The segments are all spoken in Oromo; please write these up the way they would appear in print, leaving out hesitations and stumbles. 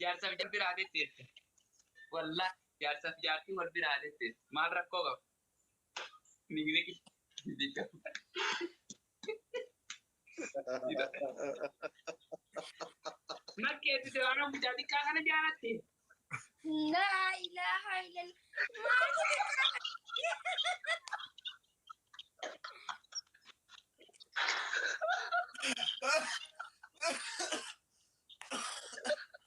Jaarsaaf jaartii biraa tetteesse. Wallah jaarsaaf jaartii wal biraa tetteesse. Maal rakkoo qaba? Nignigi. Makkeetti sewaana mucaa xiqqaa kana jaalatte. Laa ilaaha illallah. Maal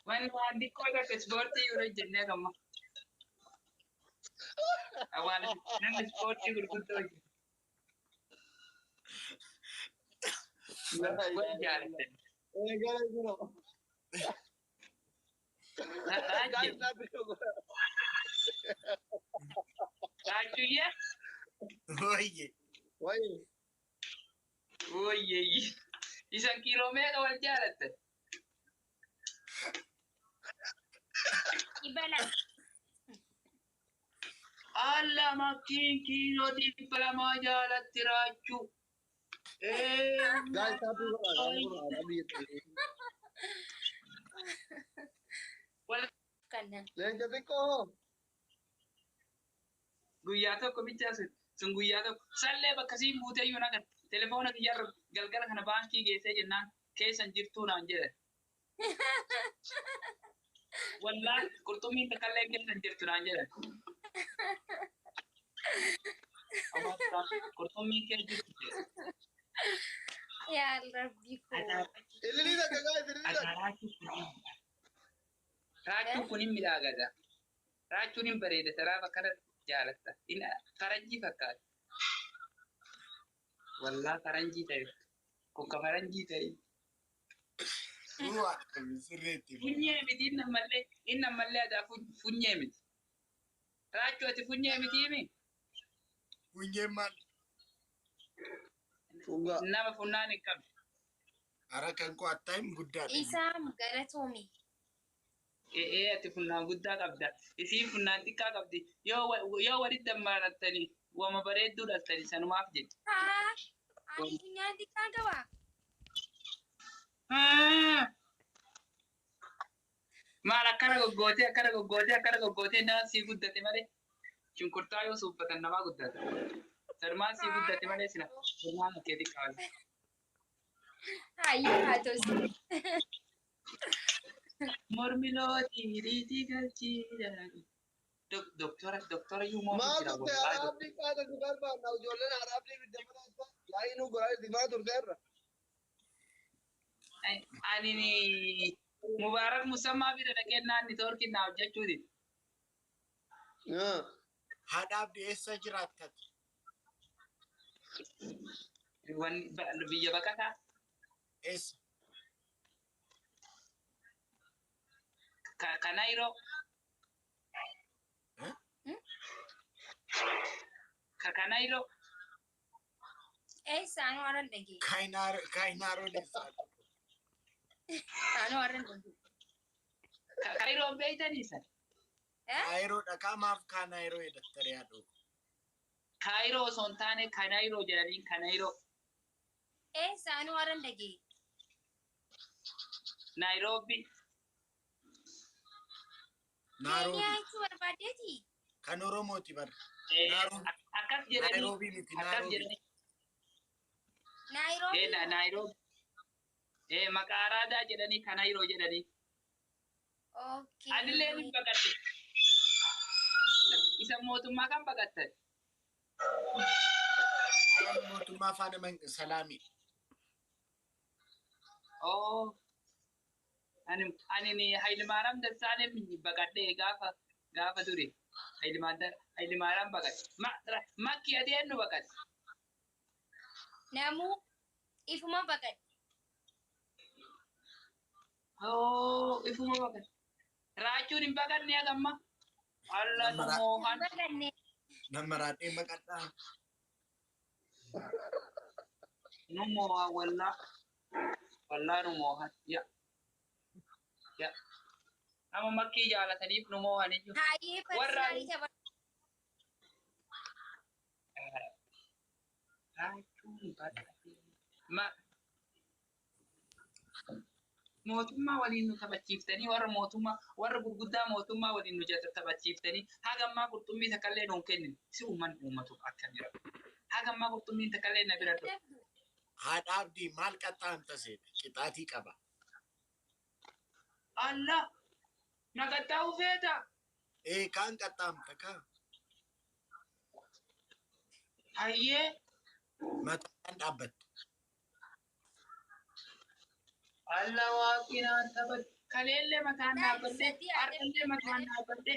Wanni waan xiqqoo takka ispoortii yeroo hojjennee kamma. Waan namni ispoortii gurguddoo hojjetu. Wal jaalatte. Eegale kunoo. Raajii. Raachuyyee. Wayye. Wayi. Wayyeeyyi. Isan kiiloo meeqa wal jaalatte? 200. Alla makkiin kiiloo 200 jaalatti raachuu. Guys, taappii godhaa. Taappii godhaa. Wal Kannan. Leenca xiqqoo hoo? Guyyaa tokko bichaa sun sun guyyaa tokko sallee bakka siin buutee iyyuu nagar telefoona kiyyarra galgala kana baankii geessee jennaan keessan jirtuu naan jedhan. Wallaahi qurxummiin takkallee keessan jirtu naan jedhan. Qurxummiin kee jirtu jedhan. Yaa Rabbi koo. Ililii takka guys, ililii takka. Raachuun kun hin midhaagata. Raachuun hin bareeda saraaf akkana jaalatta. In faranjii fakkaata. Wallaa faranjii ta'e. Kun ka faranjii ta'e. Sirriitti. Funyee miti inni ammallee inni ammallee adaa funyee miti. Raachuu ati funyee miti himi? Funyeen maal? Fungaa. Nama funnaan hin qabne. Ara kan koo attaayim guddaadha. Isaam galatoomi. Ee ati funnaan guddaa qabda. Isiin funnaan xiqqaa qabdi. Yoo yoo walitti dammaarattani wama bareedduu dhaltani sanumaaf jedhe. Haa. Ani funyaan xiqqaa qaba. Maal akkana goggootee akkana goggootee akkana goggootee naan sii guddate malee shunkurtaa yoo suuffatan namaa guddata. Sanumaan sii guddate malee sina funnaan kee xiqqaa. Hayyuu haa ta'u. Mormi lootii riitii galchii. Doktora doktora iyyuu moo Maal jira turte wallahi. Araabni qaata si barbaadna ijoolleen araabni bidda mana isaa yaa'ii nu goraa itti maa turte irra. Ani ni Mubaarak Musammaa bira dhaqee naan niitoorkii naa hojjechuuti. Haadha Abdii eessa jiraattati? Wanni biyya baqataa. Eessa? Ka Naayiroo. Ka Naayiroo. Eessa anuu har'an dhagee. Kaayinaaroon eessa? Anuu har'an dhagee. Ka Kaayiroon beeytanii san. Kaayiroo dhaqaa maaf kaanaayiroo jedhattare yaadhu. Kaayiroo osoo hin taane Kanaayiroo jedhanii Kanaayiroo. Eessa anuu har'an dhagee. Naayiroobii. Naaroobii. Keeniyaa jechuu barbaaddeeti? Kan Oromooti bar. Akkas jedhanii. Naayiroobii miti Akkas Naaroobii. jedhanii. Naayiroobii. Naayiroobii. Maqaa araadaa jedhanii Kanaayiroo jedhanii. Okay. Anillee ni baqadhe. Isa mootummaa kan baqattan. Haala mootummaa faana salaami. Oh. Ani ni Hayilmaaraam Dassaalem baqadhee gaafa gaafa ture. Hayilmaaraam baqadhe. Makki ati eenyu baqatte? Namuu ifuma baqadhe. Oh, ifuma baqadhe. Raachuun hin baqanne hagamma. Allah moohan. Baqanne. Nama raadhee maqadhaa. Nu mooha wallaa. Wallaa nu moohan. Ya. Ya. Nama makkii jaalataniif nu moohan iyyuu. Hayyee Warra- personaalii tapha. Raachuun baqate. Mootummaa waliin nu taphachiiftanii warra mootummaa warra gurguddaa mootummaa waliin nu taphachiiftanii haga ammaa qurxummii takkallee nuun kennin si uummanni uummatuuf akkam jira. Haga ammaa qurxummiin takkallee na bira dhufu. Haadha Abdii maal qaxxaamta seete? Qixaatii qaba. Allah na qaxxaa'uu feeta. Ee kaan qaxxaamta kaa. Hayyee Mataan dhaabbatta. Allah waaqinaan taphate. Kaleellee mataan dhaabbadhe har'allee mataan dhaabbadhe.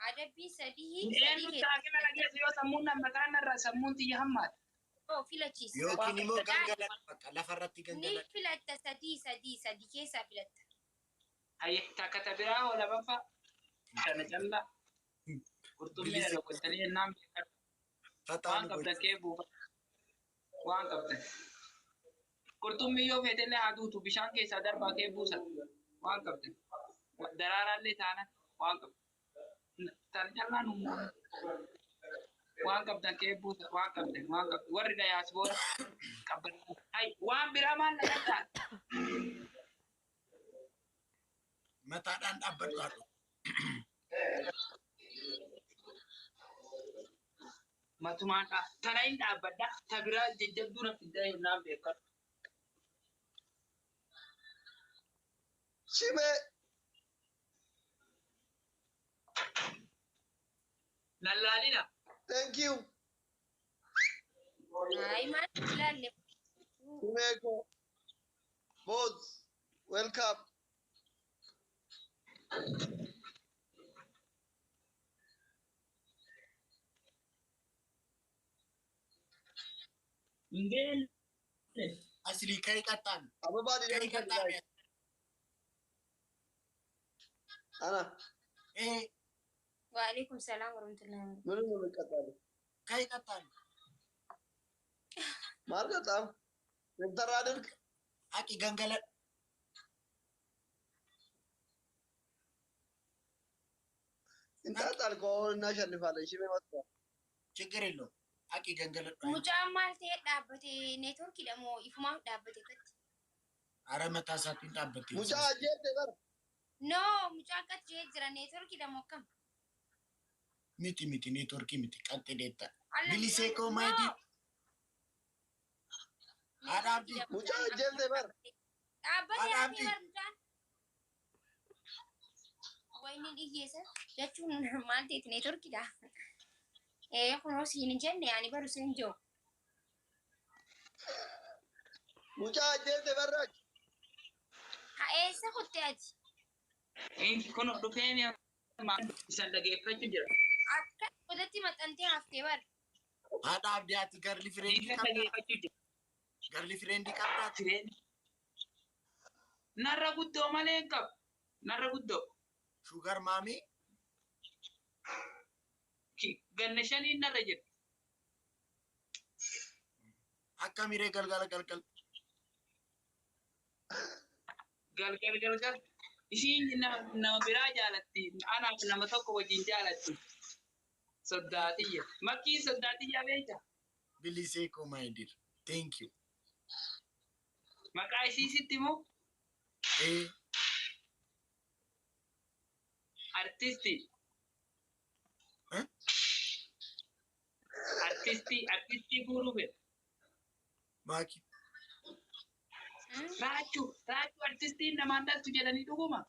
Adabbii sadii Eenyu taakima dhageessu yoo sammuun na mataan narra sammuun tiyya hammaata. Oo filachiisa. Yookiin immoo gangaladhu bakka lafarratti Ni gangaladhu. filatta sadii sadii sadii keessaa filatta. Hayyee takka ta biraa hoo lamaffaa. Kana callaa. Qurxummii irra qottanii jennaan beekadhu. Fataa Waan nu qabdan gocha. kee buufadhu. Waan qabdan. Qurxummii yoo feetellee haa duutu bishaan keessaa darbaa kee buusa. Waan qabdan. Daraaraallee taana waan qabdan. Tana callaa nu waan qabdan kee buusa waan qabdan waan qabdan warri dayaasboora qabban. Hay waan biraa maal na gargaara? Mataadhaan dhaabbadhu haadha. Matumaan dha. Tana hin dhaabbadha. Ta biraa jajjabduu na fiddaa yennaan beekadhu. Shimee Lallaalina. thank you. Ay maal ilaalle. Shimee koo. Boss welcome. Ingeen. Aslii ka'ii qaxxaami. Ababaa Ka'ii didee qaxxaami. Ana Ee Waalaikum salaam warahmatullahi wabarakatuh. ምንም ነው የምቀጣለው? ka'ii qaxxaami. ማል ቀጣም ዶክተር አድርግ Haqi gangaladhu. እንጣጣል እኮ አሁን እናሸንፋለን። ሽሜ መጥቷል። ችግር የለውም። Haqi gangaladhu. Mucaan maal ta'ee dhaabbate neetworkiidha moo ifumaaf dhaabbate akkatti? Ara mataa isaatiin dhaabbatte. Mucaa ajjeerte bara No mucaa akkas jee jira neetworkiidha moo akkam? Miti miti neetworkii miti qaxxee deetta. Alla Bilisee koo no. maayidii. Haadha Abdii. Mucaa ajjeerte bara Dhaabbate Haadha haafee Abdii. bar mucaan. Wayni dhiyyeessa jechuun maal ta'eeti neetworkiidha. Ee kunoo siin hin jenne ani baru siin jiru. Mucaa ajjeerte barraach Ha eessa kutte ati? Kun dhufee isan dhageeffachuu jira. Akka godatti maxxantee haftee bar. Haadha Abdii ati girlfriendii Isan qabdaa? dhageeffachuu jira. Girlfriendii qabdaa? Tireen. Narra guddoo malee hin qabu. Narra guddoo. Sugar mommy? Ganna shaniin narra jira. Akka miree galgala galgal. Galgal galgal. Isiin nama biraa jaalatti. Anaaf nama tokko wajjin jaalatti. Soddaatiyya. Makkii soddaatiyya beekta? Bilisee koo my dear. Thank you. Maqaa isii sitti moo Ee artistii. Eh? Artistii artistii fuudhuu fedha. Maaki. Raachuu raachuu artistiin namaan dhaltu jedhanii dhuguma.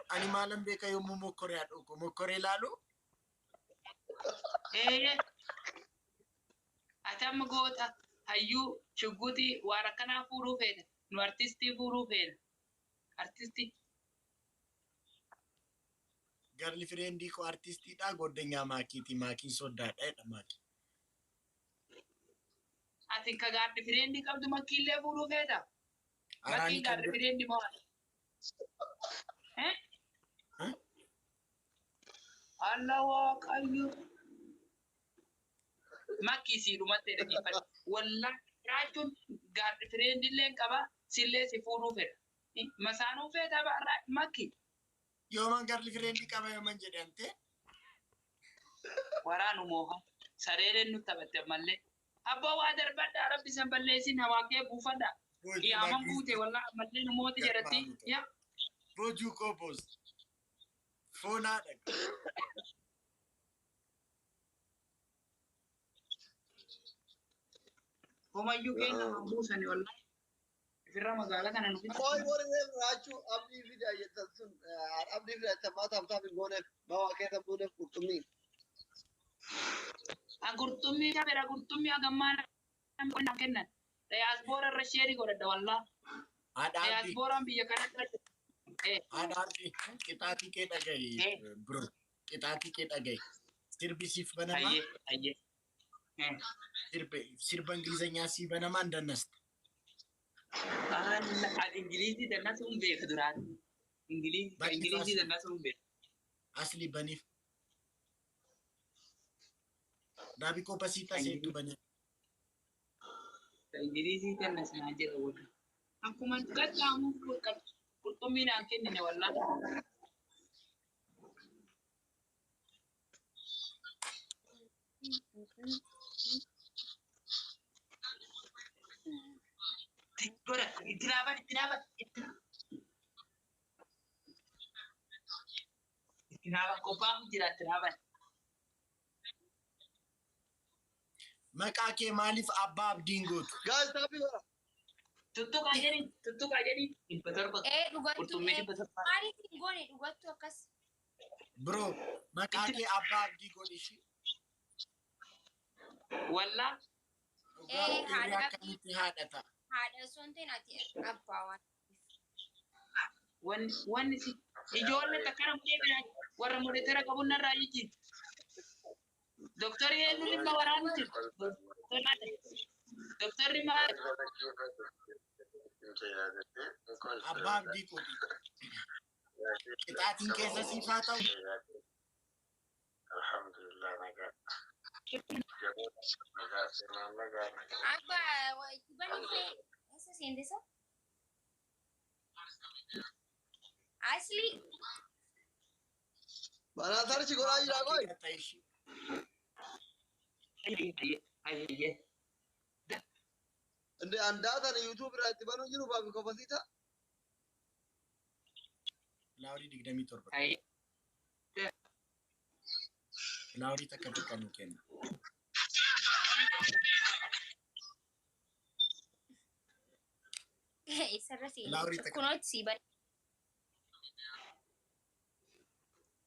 Ani maalan beeka yommuu mokkoree haadha mokkoree ilaalu. Ee ati amma goota hayyuu shuggutii waan akkanaa fuudhuu feena. Nu artistii fuudhuu feena. Artistii. Girlfriendii koo artistiidha goddanyaa maakiiti maakiin soddaadha jedha maaki. Ati ka girlfriendii qabdu makkiillee fuudhuu feeta. Araanii Makkiin kan girlfriendii moo? Eh? Eh? Allah waaqayyo. Makkii sii dhumattee dhaggeeffadhu. Wallaahi raachuun girlfriendii illee qaba sillee si fuudhuu fedha. Masaanuu feeta makkii. Yooman girlfriendii qaba yooman jedhamte. Waraanu mooha. Sareeleen nu taphatte ammallee. Abbaa waa darbadhaa rabbi san balleessin hawaa kee buufadhaa. Boojuu Qiyaaman buute mangisti. wallaa ammallee namoota jedhatti. Garmaamu. Yaa Boojuu koo boos. Foon haadha. Homayyuu keenya naan buusani wallaa. Ifirra magaalaa kana nu fixa. Qoy warri reef raachuu abdii fida jettan sun abdii fida jettan maa taamtaaf hin gooneef maa waa keessa buuneef qurxummii. Qurxummii jabera qurxummii hagammaa namni kennan. Diyaaspoora irra sheerii godhadha wallaa. Haadha abdii. Diyaaspooraan biyya kanatti. Haadha abdii. Qixaatii kee dhagahi bro. Qixaatii kee dhagahi. Sirbi siif banamaa. Hayyee hayyee. Sirba Ingilizanyaa sii banamaa hin dannasta. Ingilizii dannasuun beeka duraan. Ingilizii dannasuun beeka. Asli baniif. Daabii koo basiitaa seettu baniif. Ingilizii dannasinaa jedha wal. Akkuma qaxxaamuuf qurxummii naan kennine wallaa. Godha itti dhaaban itti dhaaban itti dhaaban qophaa'u jira itti dhaaban. Maqaa kee maaliif abbaa abdiin gootu? Gaas taaphii godha. Tuttuqaa jedhi tuttuqaa jedhi 700. Dhugattuu Qurxummii 700. Maaliif hin goone dhugattuu akkas? Bro, maqaa kee abbaa abdii godhi ishee. Wallaa Dhugaa dhiirri Haadha akkamitti haadha ta'a? Haadha osoo hin ta'in ati abbaa waan. Wanni si ijoollee takkana mudee biraa warra monitora qabu narraa jijjiirti. Doktorri eenyuun dhimma waraanu jira. Doktorri maal? Abbaa abdii godhi. Qixaatiin keessa siif haa ta'u. Abbaa itti banifee eessa seentisa? Asli Banaa sarchi godhaa jira qoy. Qaxxa ishee. Ayyee. Inde andaatan YouTube irraa itti banuu jiru baabi kofasiita. Filaaworii 27. Ayyee. Filaaworii takka takka nuu kenna. Eessarra Filaaworii seente? takka. Kunoo sii bane.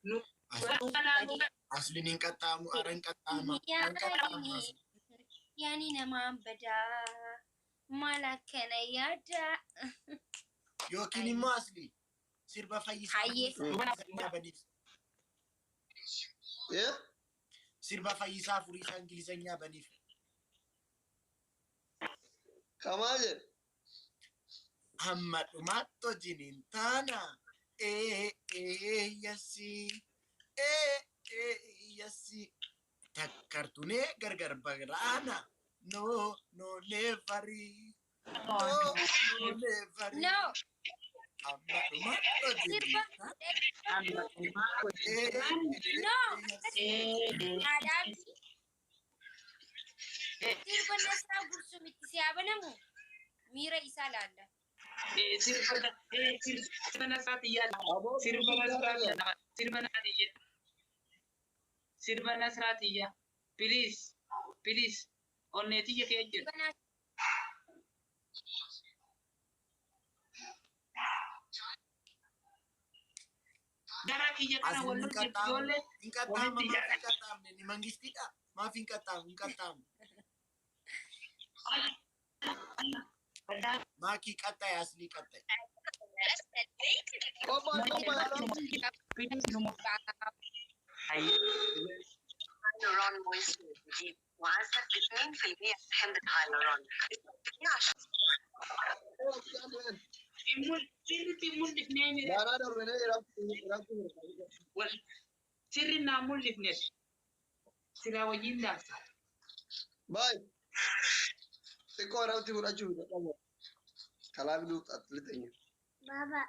Nu Asliin hin qaxxaamu, ara hin qaxxaama. Hin qaxxaamu asli. Yaani namaan badaa maal akkana yaada. Yookiin immoo asli sirba fayyisaa Hayyee. Ingilizanyaa baniif. Eh? Sirba fayyisaa furiisaa Ingilizanyaa baniif. Kamaa jedhe. Hamma dhumaatti hojiin hin taana. Ee ee yassi. Ee ee yassi. Takkartunee gargar baraana. No no neverii. No no neverii. No, Hamma dhumaatti hojiin hin sirba taana. Ee ee No. yassi. Haadha abdii. Sirba Nasraa Gursumitti si haa banamu miira isaa laalla. Sirba Nasraatiyyaa. Aboo Sirba Nasraatiyyaa. Sirba Nasraatiyyaa. Sirba Nasraatiyyaa. Please please onneetiyya kee jira. Sirba Nasraa Gara kiyya kana Asli wal hin lolche qaxxaamu. ijoollee Hin qaxxaama maaf hin qaxxaamne ni mangistiidha. Maaf hin qaxxaamu hin qaxxaamu. Maakii qaxxaye aslii qaxxaye. Qophaa qophaa yaa rabbi. هايلورون مويستر جديد معزز 2% حمض الهايلورون. Sirriitti hin mul'ifnee mire. Daaraa darbinee irratti Wal sirri naa mul'ifne silaa wajjin daasa. Baay. Xiqqoo irratti fudhachuuf dadhabu. Kalaaf duub xaxiliteenya. Baba.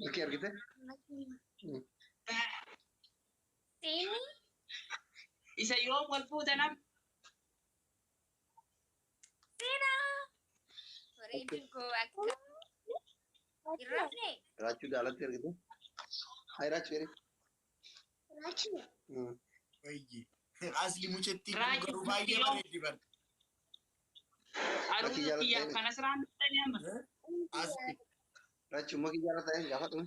Bakki argite? Seeni Isa yoom wal fuutanam seenaa. Bareedduu koo akka hin rafne. Raachuu jaalatti argite. Hai Raachuu jedhe. Raachuu. Wayyi. Asli mucattiin kun Raachuu garuu baay'ee yoo- bareeddi bara. Aruuza jaalatti kiyyaaf ergite. kan asirraan dhuftanii amma. Asli Raachuu makii jaalata hin gaafadhu.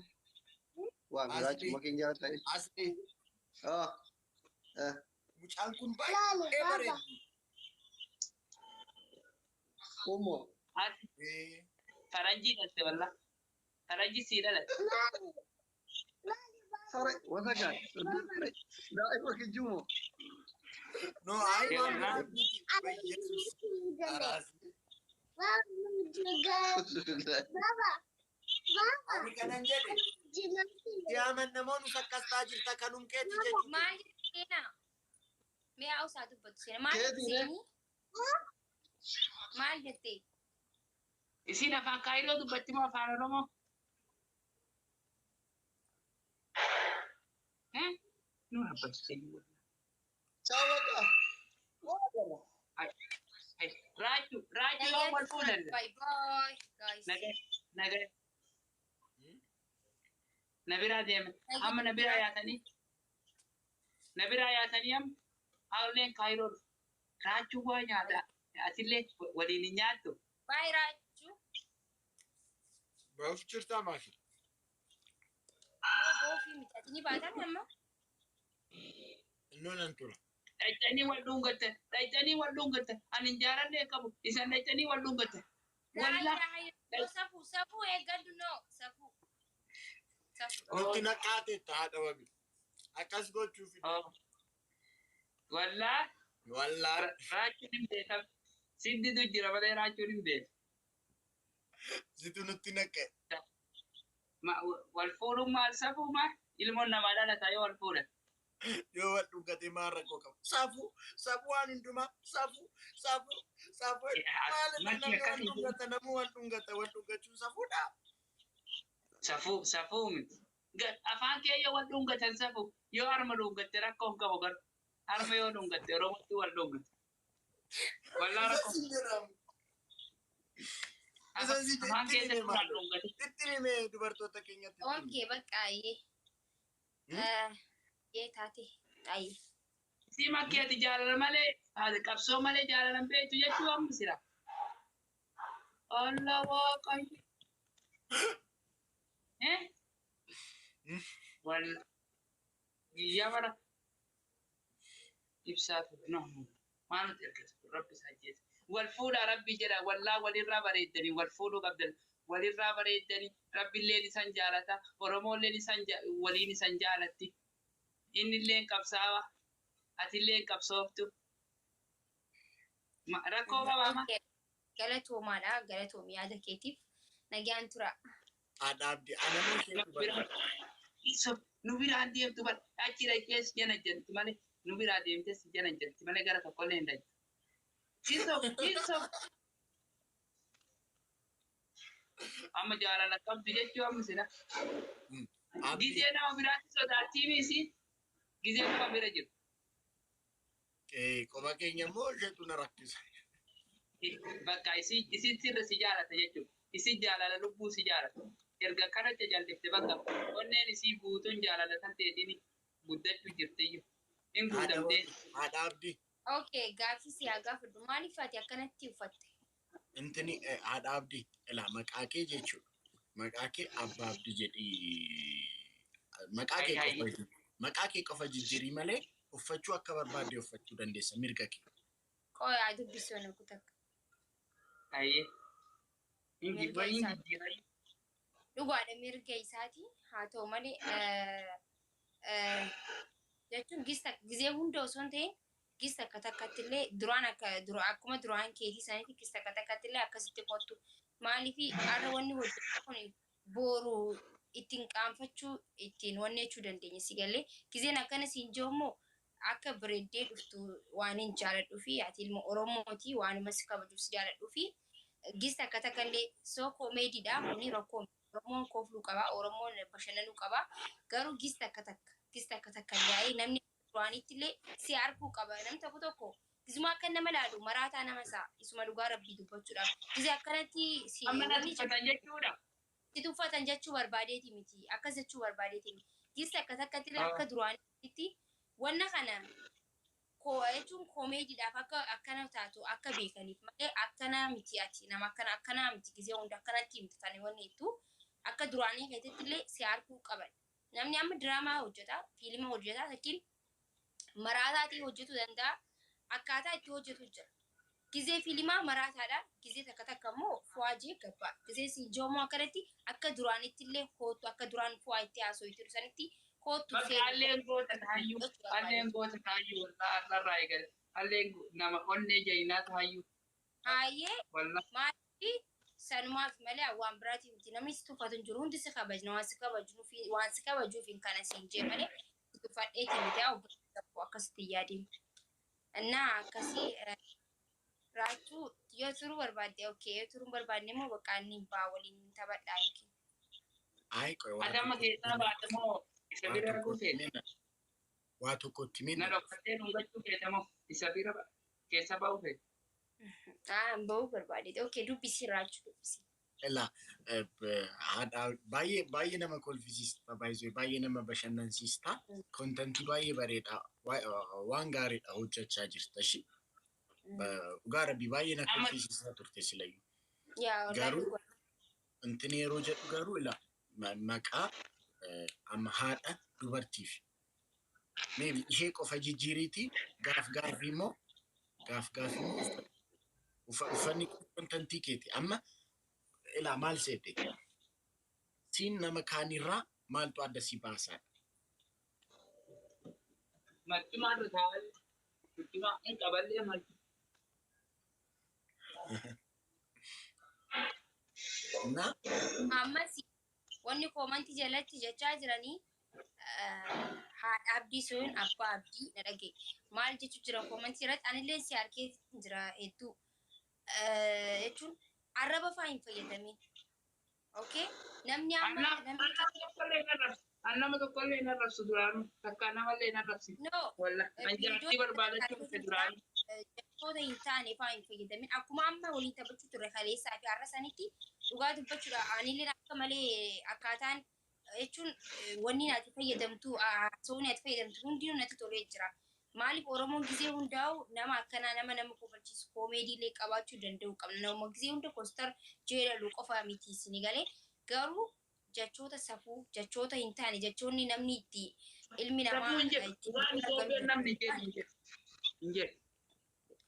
Waa raachuu makii jaalata hin. asli Ah. Eh. mucaan kun baay'ee bareeddi. Umo. Ati Eh, faranjii dhalte walla. Faranjii sii dhalatte. Sare wasa gaa. Sare. Daa'ima kijjumo. No, ayi waan biraa miti. Yesus. Araasni. Ani kanan jedhe siyaaman namoonni akkas ta'aa jirta kanum keeti jechuudha. Maal jettee seenaa? Mi'a usaa dubbatu seena. Maal jette Keetiin, eh? seenii? Maal jettee? Isiin afaan Kaayiroo dubbatti moo afaan Oromoo? Eh? Nu rabbachise iyyuu. Ciao baqa. Waa gara. Ay, Raachuu, Raachuu yoo wal fuudhan. Bye bye guys. Nagaa, nagaa. Na biraa deema. Amma na biraa yaatanii. Na biraa yaatanii amma haalleen Kaayiroo dhufu. Raachuu waa nyaata. Atillee waliin hin nyaattu. Bye Raachuu. Baaf jirtaa maafi? Yoo goofii miti ati ni baatame amma? Innoo nan tura. Dhaqxanii wal dhungattan. Dhaqxanii wal dhungattan. Ani hin jaalallee qabu. Isan dhaqxanii wal dhungattan. Laa Wallaa. ilaaha illallah. Safuu safuu eeggadhu noo safuu. Safuu. Nutti naqaateetta haadha wabi. Akkas gochuuf. Oh. Wallaa. Wallaa. Raachuun hin beekamu. Sidditu jira malee raachuun hin beekamu. Situ nutti naqe. Wal fuudhuun maal safuu maa? Ilmoon namaa dhalataa yoo wal fuudhan. Yoo wal dhungatee maal rakkoo qabu? Safuu, safuu waan hundumaa, safuu, safuu, safuu. Maal Marti namni wal akkasii jiru. dhungata, namni wal dhungata, wal dhungachuun safuudha. Safuu, safuu miti. Afaan kee yoo wal dhungatan safuu, yoo harma dhungatte rakkoo hin qabu garuu. Harma yoo dhungatte Oromootti wal dhungate. Wallaa rakkoo. Isa siin jedhamu. Isa si Afaan itti keessa hime wal maal? dhungate. Itti hime dubartoota keenyatti itti hime. Okay bakka ayyee. Yee taate ayyee. Si makkee ati jaalala malee qabsoo malee jaalala hin beektu jechuu amma sira. Allah waaqayyo. Eh? Walla guyyaa bara ibsaa ture. No, no. Maal nuti ergatu rabbi isaa ajjeese. Wal fuudhaa rabbi jedha wallaa walirraa bareeddanii wal fuudhuu qabdan. Walirraa bareeddanii rabbiilleen isan jaalata Oromoolleen isan waliin isan jaalatti. Innilleen qabsaawa atilleen qabsooftu. Rakkoo qabaama. Okay. Galatoomaadha. Galatoom yaada keetiif. Nagaan tura. Haadha abdii anamoo isheetu barbaada. Nu biraan deemtu bara achi dhaqees jana janti malee nu biraa deemtes jana janti malee gara tokkollee hin dhaqxe. Sisof sisof. Amma jaalala qabdu jechuu amma sila. Abdii Gizee nama biraatti sodaattii misi gizee nama bira jiru. Qoba keenya immoo isheetu na rakkisa. Bakka isii sirra si jaalata jechuudha. Isii jaalala lubbuu si jaalata. Erga kana jallifte bakka onneen isii guutuun jaalala kan ta'eetiin guddachuu jirtiyyuu. Hin guutamtee. Haadha abdii. Okay gaaffii si haa gaafadhu. Maaliif ati akkanatti uffatte? Intini haadha abdii ilaa maqaa kee jechuudha. Maqaa kee abbaa abdii jedhii maqaa kee Ai, ai. qofa maqaa kee qofa jijjiirii malee uffachuu akka barbaadde uffachuu dandeessa mirga kee. Qoyaa dubbisuu na kutakka. Ayyee. Hin Mirga hin isaati. jijjiiraa. Dhugaadha mirga isaati. Haa ta'u malee jechuun gista gizee hunda osoo hin ta'in gista akka takkatti illee duraan akka dura akkuma duraan keetii sanitti gista akka takkatti illee akkasitti kottu. Maaliif har'a wanni hojjetu kun boru ittiin qaanfachuu ittiin wanni jechuu dandeenya si galee gizeen akkana siin jiru immoo akka bareeddee dhuftu waan hin jaaladhuu fi ati ilma Oromooti waanuma si kabajuuf si jaaladhuu fi gista akka takka illee soo koomeediidha kuni rakkoo Oromoon kofluu qaba Oromoon bashannanuu qaba garuu gista akka takka gista akka takka illee namni duraanitti illee si arguu qaba namni tokko tokko Gizuma akka nama laalu maraataa nama isaa isuma dhugaa rabbii dubbachuudhaaf. Gizee akkanatti si Amma na wanni tuffatan jechuudha. si tuffatan jechuu barbaadeeti miti. Akkas jechuu barbaadeeti miti. Gizee akkas akkatti illee akka duraanitti wanna kana koo jechuun koomeediidhaaf akka akkana taatu akka beekaniif malee akkana miti ati nama akkana akkanaa miti gizee hunda akkanatti miti kan wanni jettu akka duraanii keessatti illee si arguu qaban. Namni amma diraamaa hojjeta, fiilima hojjeta, fakkiin maraataatii hojjetuu danda'a. Akkaataa itti hojjetu jira. Gizee fiilimaa maraataadha. Gizee takka takka immoo fuwaajee gabbaa. Gizee si joomoo akkanatti akka duraanitti illee kootu akka duraan fuwaa itti haasoo sanitti kootu Bakka alleen goota taayyuu. Alleen goota taayyuu wallaa har'arraa eegale. Alleen nama onnee jayinaa taayyuu. Haayee Wallaa. maaliif sanumaaf malee waan biraatii miti namni si tuffatu hin jiru hundi si kabajna waan si kabajuuf waan si kabajuuf hin kana siin jee malee si tuffadheeti miti haa obboleessa koo akkasitti hin yaadin. Innaa akkasii raachuu yoo turuu barbaadde okay yoo turuu hin barbaadne immoo bakka inni baa waliin taphadhaa yookiin. Ayi qoy waa Ati amma tokkotti keessaa baate moo isa waa bira arguu tokkotti feete? mina waa tokkotti Na mina dhokkattee dhungachuu feete moo isa bira keessa ba'uu feete? Ah bahuu barbaadde okay dubbisi raachuu dubbisi. Ela haadha baay'ee baay'ee nama kolfisiista baay'ee baay'ee nama bashannansiista contentii baay'ee bareedaa waan gaariidha hojjechaa jirta ishee dhugaa rabbii baay'ee na Amma kolfisiisaa turte silayyuu Yaa wallahi garuu dhugaa. intini yeroo jedhu garuu ila maqaa amma haadha dubartiif maybe ishee qofa jijjiiriitii gaaf gaafii immoo gaaf gaafii immoo uffanni contentii keeti amma ilaa maal seete siin nama kaanirraa maaltu adda si baasaa? Marcumaa irra taa'anii marcumaa hin qaballee marcumaa. Na Ammas wanni commentii jalatti jechaa jiranii haadha abdii sun abbaa abdii na dhage. Maal jechuu jira commentii irratti anillee si harkee jira hedduu jechuun arraba fa'aa hin fayyadamin. Okay? Namni amma namni An nama tokkollee hin arrabsu duraanuu takka namallee hin arrabsi. No Walla an jaartii barbaadachuu dhufe duraanuu. Jechoota hin taane fa'aa hin fayyadamin. Akkuma amma waliin taphachuu turre kaleessaa fi har'a sanitti dhugaa dubbachuudha. Anillee akka malee akkaataan jechuun wanni ati fayyadamtu haasawni ati fayyadamtu hundinuu natti tolee jira. Maaliif Oromoon gizee hundaa'u nama akkanaa nama nama kofalchiisu koomeediilee qabaachuu danda'u qabna. Nama gizee hunda kostar jeedaluu qofa miti isin galee garuu jechoota safuu jechoota hin taane jechoonni namni itti ilmi namaa Safuu hin jedhu. itti Waan Itoophiyaan namni jedhu hin jedhu. Hin jedhu.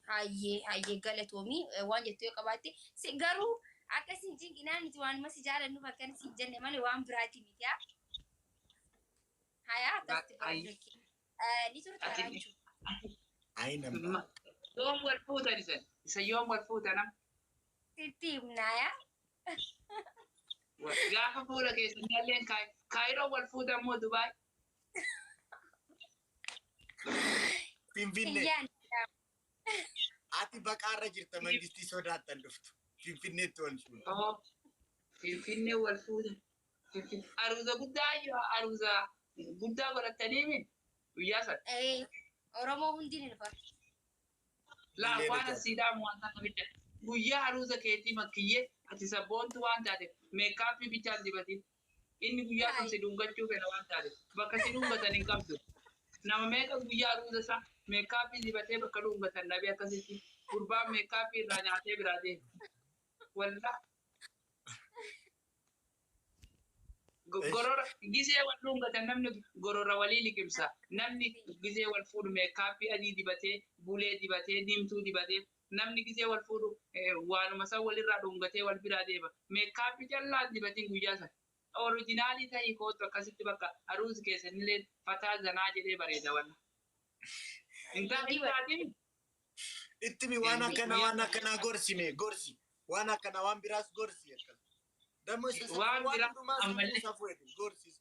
Hayyee hayyee galatoomii waan jettu yoo qabaatte si garuu akka isin cinqinaan nuti waanuma si jaalannuuf akkana si jenne malee waan biraati miti haa. Hayaa akkasitti Ayi. baay'ee ni turta Ati raachuu. ayi nama yoom wal fuutan isan? Isa yoom wal fuutan amma? Sitti himnaayaa. Gaafa fuula keessan illee Kaayiroo wal fuutan moo Dubaay? Finfinnee Kiyyaan ati baqaarra jirta mangistii sodaattan dhuftu Finfinneetti wal fuudha. Oo, Finfinnee wal fuutan. Aruuza guddaa yoo aruuza guddaa godhatanii mi guyyaa sana. Oromoo hundi ni dhufa. Laa Illee waan ni asii dhaamu waan takka bidda. Guyyaa aruuza keetii makkiyyee ati sabboontu waan taate makeup bichaan dibatin. Inni guyyaa sun si dhungachuu fedha waan taate bakka si dhungatan hin qabdu. Nama meeqa guyyaa aruuza isaa makeup dibatee bakka dhungatan dhabee akkasitti gurbaan makeup irraa nyaatee biraa deema. Wallah. Gorora gisee wal dhungatan namni gorora walii liqimsa. Namni gisee wal fuudhu makeup adii dibatee, bulee dibatee, diimtuu dibatee namni gisee wal fuudhu waanuma san walirraa dhungatee wal biraa deema. Makeup callaa dibatiin guyyaa sana. Original ta'ii kootu akkasitti bakka aruuzi keessanillee fataa zanaa jedhee bareeda walla. Hin taatiin Ittimi waan akkana waan akkanaa gorsime gorsi waan akkana waan biraas gorsi akkas. Dammoo isa safuu Waan waan biraa hundumaa safuu ammallee safuu jedhu gorsi.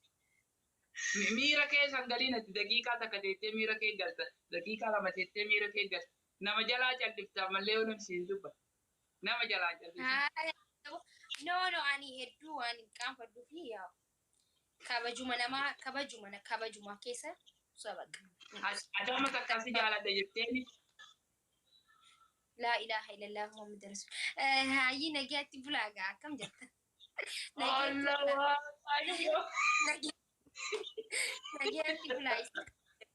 Miira keessan galiin ati daqiiqaa takka teettee miira kee galta. Daqiiqaa 2 teettee miira kee galta. Nama jalaa callifta ammallee yoo namni siin dubbata. Nama jalaa callifta. No no ani hedduu waan hin qaanfadhuu fi yaa kabajuma namaa kabajuma kabajuma keessa sabaqa. Ati amma takka si jaaladha jetteeni. Laa ilaaha illallah Muhammad Rasul. Hayyii, nagaatti bulaa gaa, akkam jirta? Allah Waaqayyo. Nagaatti bulaa isin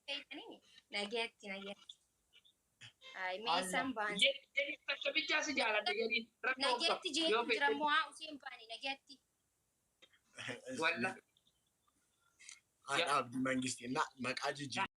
feetanii, nagaatti, nagaatti. Ay, meeshaan baan. Jedhi, takka bichaa si jaaladha jedhi. Rakkoo Nagaatti qabu. Yoo jeetu jira fedhe. moo haa useen baane nagaatti. Walla. Haadha Abdii Mangistii na maqaa jijjiiruu.